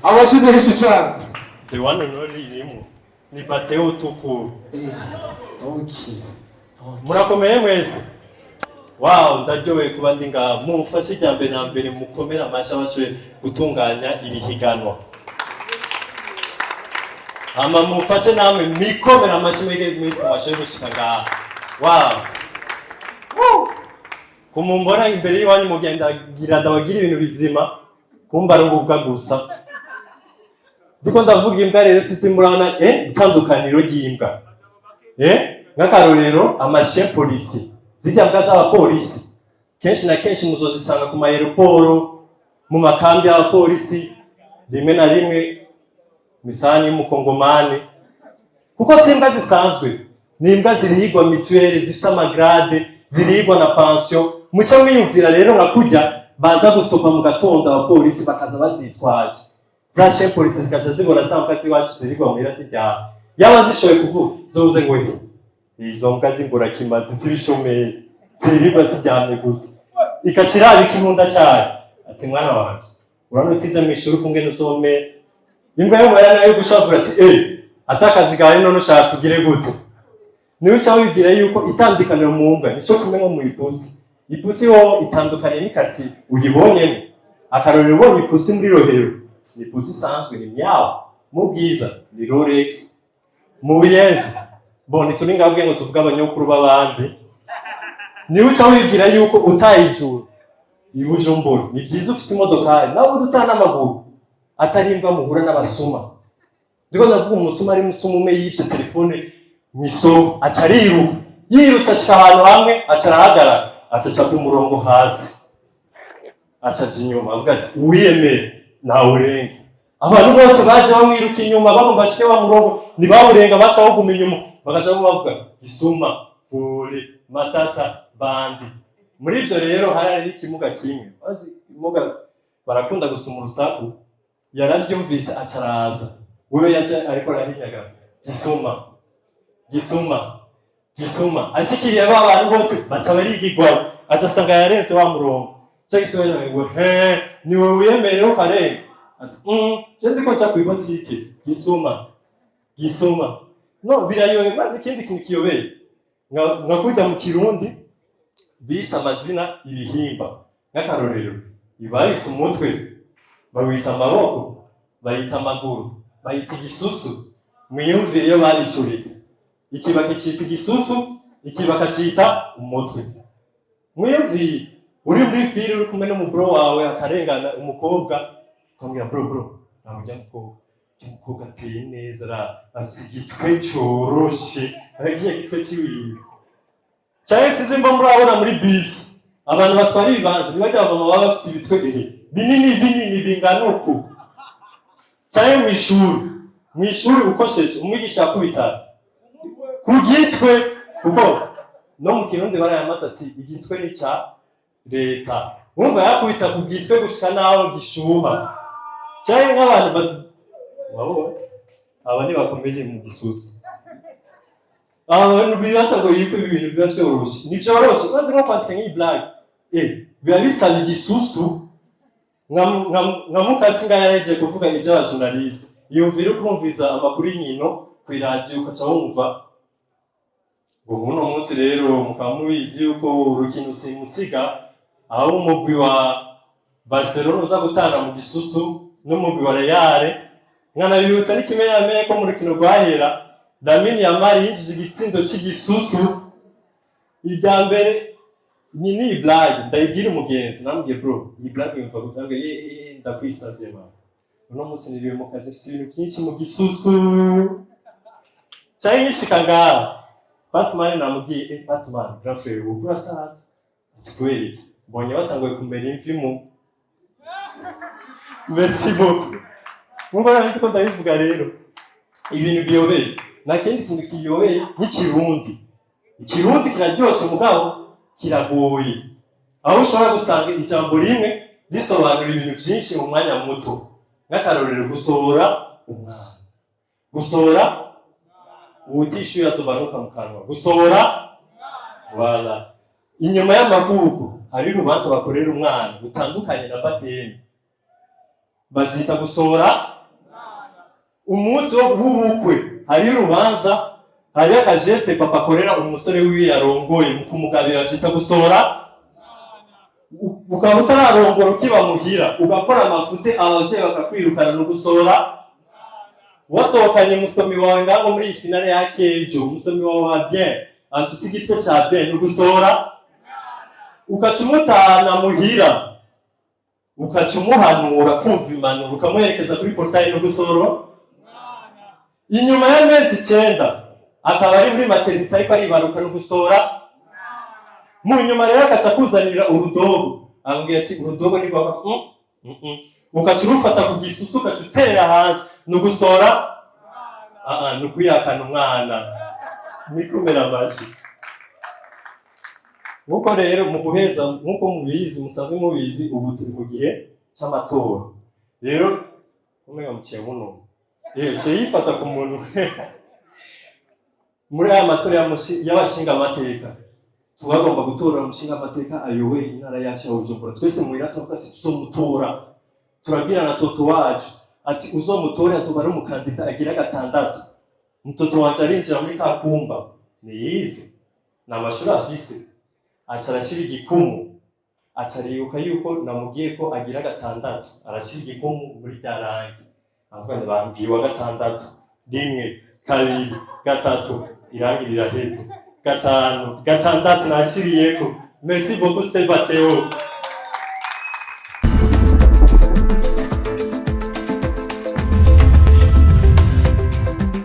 Amashyi menshi cyane. The one and only irimo ni Bateo Tukuru. Okay. Murakomeye mwese? Wow, ndaryohewe kuba ndi ngaha. Mumfashe irya mbere na mbere mukomere amashyi abashoboye gutunganya iri higanwa, hama mumfashe namwe mikomere amashyi mwege mwese mwashoboye gushika ngaha. Wow. Woo! Kumumbona imbere y'iwanyu mugenda gira ndabagira ibintu bizima, kumba ari ububwa gusa. Ndiko ndavuga imbwa rero, sinzi murabona itandukaniro ry'imbwa, nk'akarorero ama chiens policiers, zirya mbwa z'abapolisi, kenshi na kenshi muzozisanga ku ma aéroports, mu makambi y'abapolisi, rimwe na rimwe misani y'umukongomani, kuko si imbwa zisanzwe, ni imbwa zirihigwa mutuelle, zifise ama grades, zirihigwa na pension. Muce mwiyumvira rero nka kurya baza gusopa mu gatondo, abapolisi bakaza bazitwaje za chiens policiers, zikaca zibona za mbwa z'iwacu zirigwa muhira ziryama, yaba zishoboye kuvuga zovuze ngo: "He, izo mbwa z'imburakimazi z'ibishomeri zirirwa ziryamye gusa." Ikaca iraba ikibunda cyayo ati: "Mwana wanje, urabona utize mw'ishuri ukungene usome." Imbwa yo muhira nayo gushavura ati: "Eh, ata akazi gawe, none ushaka tugire gute?" Niwe uca wibwira yuko itandukaniro mu mbwa nico kumwe nko mu ipusi. Ipusi ho itandukaniye n'ikati uyibonyemo. Akarorero, ubonye ipusi muri Rohero ni ipusi isanzwe, ni miaou. Mu Bwiza ni Rolex. Mu Buyenzi, bon, ntituri ngabwe ngo tuvuge abanyokuru b'abandi. Niwe uca wibwira yuko utayijura i Bujumbura ni vyiza ufise imodokari, nawe udutana n'amaguru, atari imbwa muhura n'abasuma. Ndiko ndavuga umusuma, ari umusuma umwe yivye telefone mw'isoko, aca ariruka, yirutse ashika ahantu hamwe, aca arahagarara, aca aca ku murongo hasi, aca aja inyuma, avuga ati: "Uwiyemere nawurenge." Abantu bose baje bamwiruka inyuma, bagomba bashike wa murongo, ntibawurenga, baca baguma inyuma, bagaca bavuga: "Gisuma, voleur, matata, bandit." Muri ivyo rero hari hariho ikimuga kimwe bazi, imuga barakunda gusuma urusaku. Yaravyumvise, aca araza. Wewe yaje ariko arahinyaga: "Gisuma, gisuma, gisuma." Ashikiriye ba bantu bose, baca barigigwayo, aca asanga yarenze wa murongo. Ca gisuma ngo: "He, ni wowe wiyemerera ukarenga?" Ati: Je ndiko nca kw'ibotike." "Gisuma, gisuma." No birayoye. Maze ikindi kintu kiyobeye, nka kurya mu Kirundi bise amazina ibihimba, nk'akarorero ibahise umutwe bawita amaboko, bayita amaguru, bayita igisusu. Mwiyumvire iyo baricurika, iki bakicita igisusu, iki bakacita umutwe. Mwiyumvire uri muri fili, uri kumwe n'umu bro wawe, akarengana umukobwa, ukamubwira: "Bro, bro, ntabwo ujya mukobwa, ujya mukobwa ateye neza ra, afise igitwe coroshe, kiya gitwe ciwiwe." Canke sizi mba murabona muri bisi abantu batwara ibibanza, ntibajya abamama baba bafise ibitwe ehe binini binini bingana uku? Canke mw'ishuri ukosheje, umwigisha yakubitana ku gitwe, kuko no mu Kirundi barayamaze ati: "Igitwe ni ca leta." Wumva yakubita ku gitwe gushika naho gishuha. Canke nk'abantu wabonye aba ntibakomeje mu gisusu, abantu bibaza ngo yuko ibi bintu biba vyoroshe. Ntivyoroshe. Maze nko kwandika nk'iyi blague, biba bisaba igisusu. Nka mukasi ngaho yahejeje kuvuga ivy'aba journalistes, yumvira ukumviza amakuru y'inkino kw'iradiyo, ukaca wumva ngo muno munsi rero mukaba mubizi yuko urukino simusiga aho umugwi wa Barcelona uza gutana mu gisusu n'umugwi wa Real. Nkanabibutsa n'ikimenyamenya ko mu rukino rwahera Lamine Yamal yinjije igitsindo c'igisusu irya mbere. Ni blague ndayibwira umugenzi, namubwiye: "Bro, iyi blague yumva gute?" Ambwiye: "Ye, ndakwisavye man, uno munsi niriwe mu kazi, mfise ibintu vyinshi mu gisusu." Canke nkishika ngaha, Batman, namubwiye: "Eh Batman, grand frère, ubu urasaza." Ati: "Kubera iki?" "Mbonye watanguye kumera imvi mu." Merci beaucoup. Nkuko nari ndiko ndabivuga rero, ibintu biyobeye, nta kindi kintu kiyobeye nk'ikirundi. Ikirundi kiraryoshe, mugabo kiragoye, aho ushobora gusanga ijambo rimwe risobanura ibintu byinshi mu mwanya muto. Nk'akarorero, gusohora umwana, gusohora uwutishyuye asobanuka mu kanwa, gusohora, voilà. Inyuma y'amavuko hari urubanza bakorera umwana rutandukanye na baptême, bavyita gusohora. Umunsi wo w'ubukwe hariyo urubanza, hariyo aka geste papa akorera umusore wiwe yarongoye mu kumugabira, byita gusohora. Ukaba utararongora, ukiba muhira, ugakora amafuti, abavyeyi bakakwirukana, no gusohora. Wasohokanye umusomi wawe ngaho muri iyi finale ya kejo, umusomi wawe wa bien, afise igitwe ca bien, no gusohora. Ukaca umutahana muhira, ukaca umuhanura kumva impanuro, ukamuherekeza kuri portail, no gusohora. Inyuma y'amezi 9 akaba ari muri maternité ariko aribaruka, no gusohora. Mu nyuma rero akaca akuzanira urudobo, ambwira ati urudobo ni rwa ukaca urufata ku gisusu, ukaca utera hasi, ni ugusohora. Ah ah, ni ukwihakana umwana. Mwikomera amashi. Nk'uko rero mu guheza, nk'uko mubizi, musanzwe mubizi, ubu turi mu gihe c'amatora. Rero umenga muciye muno ciye yifata ku muntu. Muri aya matora y'abashinga amateka, tubagomba gutora umushinga amateka ayoboye intara yacu ya Bujumbura. Twese muhira turavuga ati tuzomutora. Turabwira na toto wacu ati uzomutore, azoba ari umukandida agira gatandatu. Mtoto wanje arinjira muri ka kumba, niyize, ni amashuri afise, aca arashira igikumu, aca aribuka yuko namubwiye ko agira gatandatu, arashira igikumu muri rya rangi, avuga ngo bambwiye uwa gatandatu. Rimwe, kabiri, gatatu, irangi riraheze. Gatanu, gatandatu, nashiriyeko. Merci beaucoup, Stella Theo.